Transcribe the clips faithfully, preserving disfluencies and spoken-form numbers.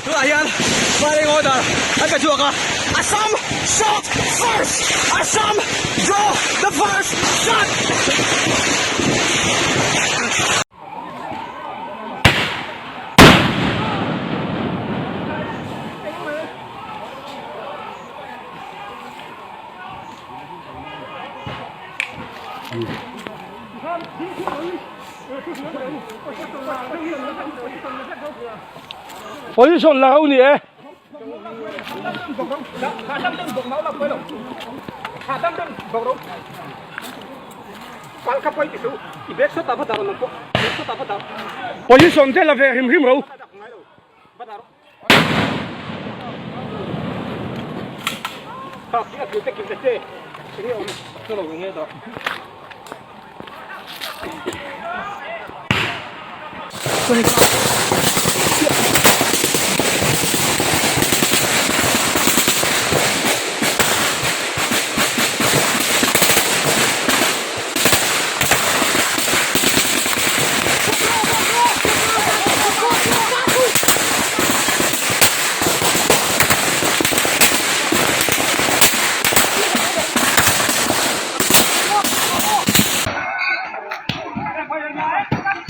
Ayan, firing order. Ang kajuaka. Assam, shoot first. Assam, draw the first shot. Position la u ni e. Position te la ve him him ro.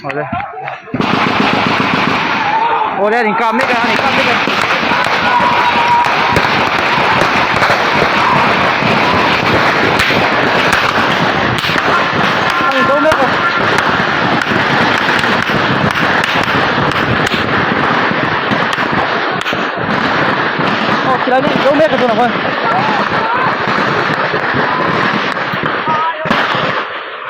Ole. Ole, ni kam ni ka, ni kam ni ka. Ani, do me ko. Oh, kila ni, do me ko tu na ko.